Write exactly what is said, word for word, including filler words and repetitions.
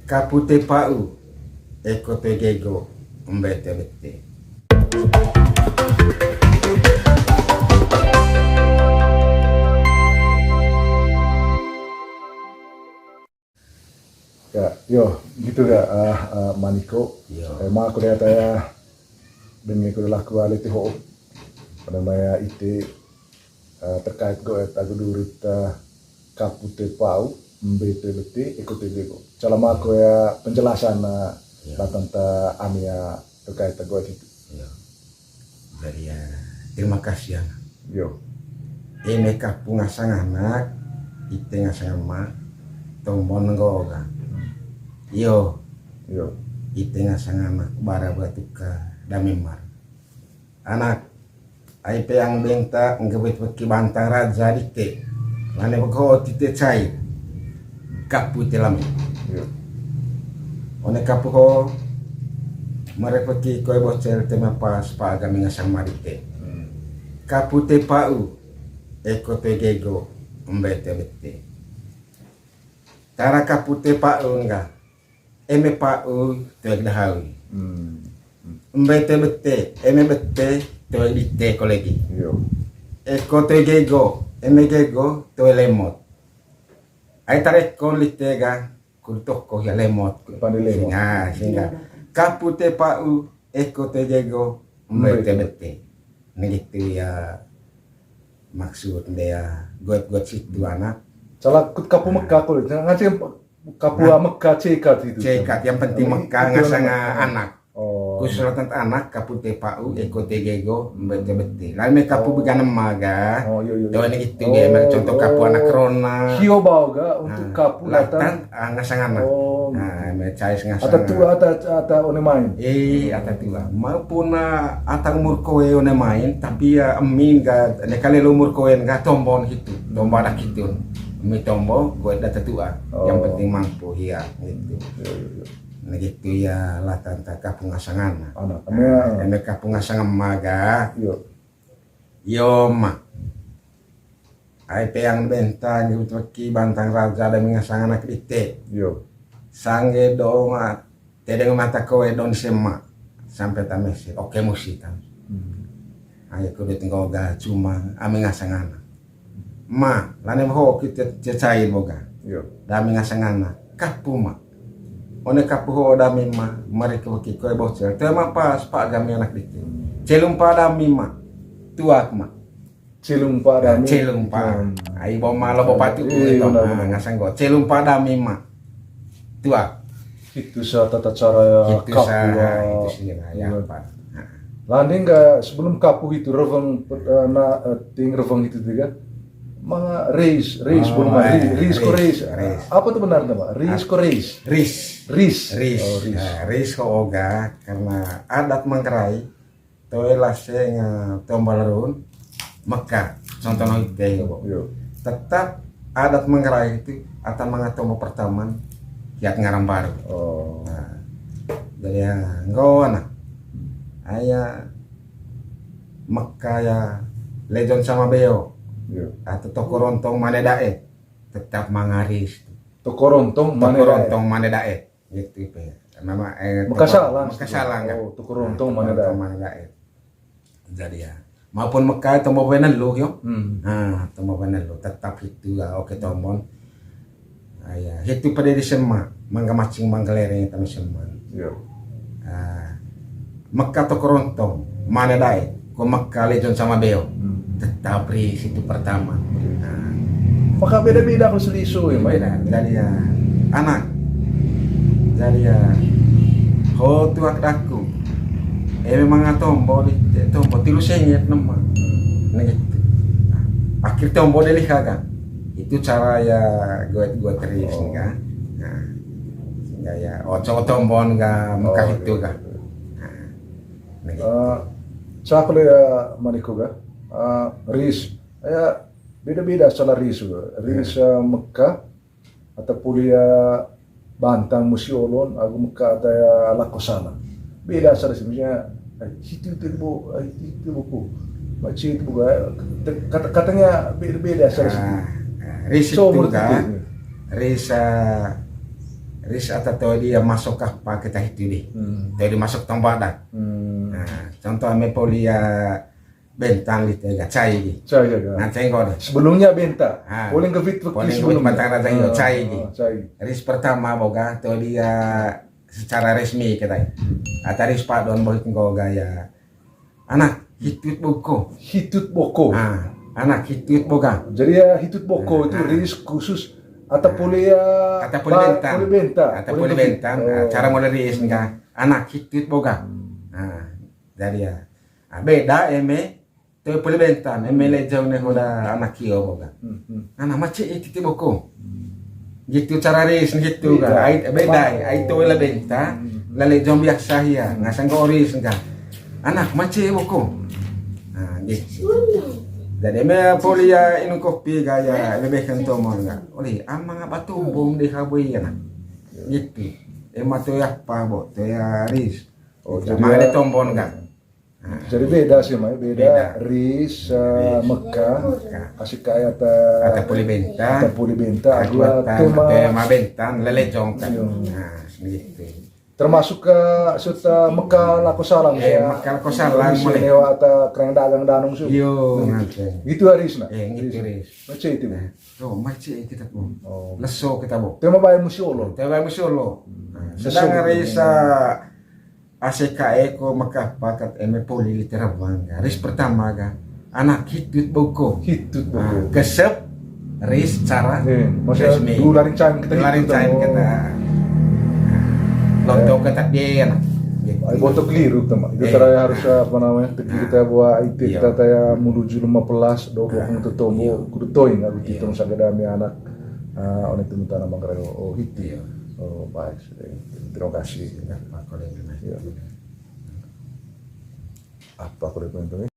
Kapu te pa'u, eko te gego, embe te bete. Ya, yo, gitu ya, ah, ah, Maniko. Yo. Eh, ma aku lihat ya, dengan aku laku ale te ho. Pada maya ite, eh, terkait go et agu durut, eh, kapu te pa'u, embe te bete, eko te gego. Calama aku ya penjelasan, eh, ya, tentang ta ami ya terkait go et itu. Ya. Jadi ya, terima kasih ya. Yo. Eme kapu ngasang anak, ite ngasang ama, tombon nggo ga. Yo. Yo. Ite ngasang anak bara batuka dame mar. Anak, ai peang benta nggebet weki bantang raja dite. Lane beko tite cai. Kapu te lame. Yo. One kapu ho, merek weki koe bocel tema pas pa agami ngasang ma dite. Hmm. Kapu te pa'u, eko te gego, embe te bete. Tara kapu te pa'u ngga. Eme pa'u, toe dahawi. Hmm. Embe te bete, eme bete, toe dite ko legi. Yo. Eko toe gego, eme gego, toe lemot. Ai tara eko lite ga, kudu toko ya lemot. Pande lemot. Singa, singa. Kapu te pa'u, eko toe gego, embe te bete. Nah gitu ya maksud nde ya, goet-goet situ anak. Salah kut kapu Mekah ko, ngaji kapu Mekah cekat itu. Cekat, yang penting Mekah ngasang anak. Oh. Khusus tentang anak, kapu te pa'u, eko te gego, embe te bete. Lalu me kapu beganem maga. Oh, iya, iya, iya. Tuh, ini gitu ya, contoh kapu anak corona. Sio bau ga untuk kapu datang. Ah, ngasang anak. Oh, gitu. Nah, me cais ngasang. Ata tua, ata, ata one main. Eh, ata tua. Maupun, ah, ata umur koe one main, tapi ya emin ga, ne kali lo umur koe ga tombon gitu. Tombo anak gitu. Emi tombo, koe data tua. Yang penting mampu, iya, gitu. Iya, iya, iya. Nah, gitu ya, lah tanta kapu ngasang anak. Anak, nah, eme kapu ngasang ama ga. Iya. Yo, ma. Ai peang benta, ngi weki bantang raja dame ngasang anak dite. Yo. Sangge dong, ah, tedeng mata koe don sema. Sampe tamese, oke musi tam. Hmm. Ai kudu tinggal ga cuma, ame ngasang anak. Ma, lane ho kita cecai boga. Yo. Dame ngasang anak. Kapu ma. One kapu ho dame ma, mari ke weki koe bocel. Toe ma pas pa agami anak dite. Celum pa dame ma. Tuak ma. Celum pa dame. Celum pa. Hmm. Ai bo ma lo bo patu itu. Ngasang go. Celum pa dame ma. Tuak. Itu sa tata cara ya kapu sa, ya. Itu sih ya, ya, Pak. Landing ga sebelum kapu itu reveng, eh, na, eh, ting reveng itu juga. Manga reis, reis, oh, boleh mah, eh, reis, reis ko reis. Apa tuh benarnya, Pak? Reis ko reis. Ris. Ris. Ris. Oh, ris. Nah, ris ko oga karena adat Manggarai toe lase nga tombo lerun Mekah. Contoh no ite, Bo. Yo. Tetap adat Manggarai itu ata manga tombo pertama kiat ngaran baru. Oh. Nah, jadi ya, nggo na. Aya Mekah ya, Lejon sama Beo. Yo. Atau Toko Rontong Mane Dae. Tetap manga ris. Toko Rontong Mane Dae. Toko Rontong Mane Dae. Gitu, Pe. Nama, eh, Mekah Salang. Mekah Salang, kan? Oh, Toko Rontong Mane Dae. Toko Rontong Mane Dae. Jadi ya, maupun Mekah tombo benelu, yo. Hmm. Nah, tombo benelu, tetap itu ya, oke, tombon. Ah, ya, itu pada di sema, mangga macing, mangga lereng, kami sema. Yo. Ah, Mekah Toko Rontong Mane Dae, ko Mekah Lejon sama Beo. Hmm. Tetap ris itu pertama. Nah. Maka beda-beda kalau selisu ya, Pak. Beda. Jadi ya, anak. Jadi ya, ho tuak daku. Eh, memang tombo di, tombo tilu sengit nema. Nah, gitu. Nah, akhir tombo deh lihat kan. Itu cara ya goet-goet ris kan. Nah, sehingga ya, oh, coba tombon ga Mekah itu kan. Nah. Nah, gitu. Eh, cakle ya, Maniko ga, eh, ris. Ya, beda-beda asal ris ga. Ris, eh, Mekah, atau puli ya Bantang musi olon, agu Mekah atau ya Lako Salang. Beda asal ris, misalnya, eh, situ itu, Bu, eh, itu, Bu, ku. Macam itu, Bu, eh, kata-, katanya beda-beda asal ris. Ah, ris itu ga, ris, eh, Ris ata toe dia masuk kah pake tah itu di. Hmm. Toe dia masuk tombak dah. Hmm. Nah, contoh eme poli ya bentan lite ga cai di. Cai ya, ga. Nah, cengko deh. Sebelumnya benta. Ah. Polling ke fit, polling ke fit sebelumnya. Batang Raja iyo, ah, cai di. Ah, cai. Ris pertama boga toe dia secara resmi kita. Ata ris padon bohit nggo gaya. Anak hitut boko. Hitut boko. Ah, anak hitut boga. Jadi ya hitut boko itu ah, ris khusus ata poli ya ata poli ba-, bentan. Poli benta. Ata poli bentan. Oh. Ah, cara mulai ris enggak. Anak hitut boga. Hmm. Ah, jadi ya. Ah, beda eme toe poli bentan, eme lejong ne hoda anak kio boga. Hmm, hmm. Anak mace hitut boko. Gitu cara ris gitu kan. Beda. Ai beda, ai toe la bentan, hmm, la lejong biasa ya. Ngasang ko ris enggak. Anak mace boko. Nah, gitu. Jadi eme poli ya inung kopi gaya lebih kentomon enggak. Oleh ama ngapa tumbung di habui ya nah. Gitu. Ema toe apa bo, toe ris. Oh, jadi mangga ya, ditombon enggak. Nah. Jadi beda sih, Mai. Beda. Beda. Ris, eh, ris. Mekah, Mekah. Asik kayak ata, ata poli bentan. Ata poli bentan. Aku ata tema, tema bentan, lelejong kan. Iya. Nah, gitu. Termasuk ke serta Mekah lako salam. Eh, ya. Mekah lako salam, Indonesia boleh. Lewat ata kerang dagang danung su. Iyo, hmm, ngance. Gitu, Ris, nah. Eh, gitu, Ris. Mace itu. Nah, oh, mace kita, Bu. Oh. Leso kita, Bu. Tema bae musi olo. Tema bae musi olo. Hmm. Nah, leso sedang gitu. Ris, eh, A C K E ko Mekah pakat eme poli lite rawang ga. Ris pertama ga. Anak hitut boko. Hitut boko. Ah, kesep ris cara eh, maksudnya resmi. Dulu lari cain kita dulu lari hitut, cain oh. Kita. Lonto eh. Kita dia anak. Gitu. Ai boto keliru, teman. Itu eh. Terakhir harus apa namanya? Tegi kita buat itu iya. Kita taya menuju lima belas, dua puluh ah, itu tombo. Iya. Kudu toing aku iya. Hitung sagada ame anak. Ah, one itu minta nama kereo. Oh, hiti. Iya. Oh, baik. Terima kasih. Ya, Pak Kolil. Ya. Apa aku udah pengen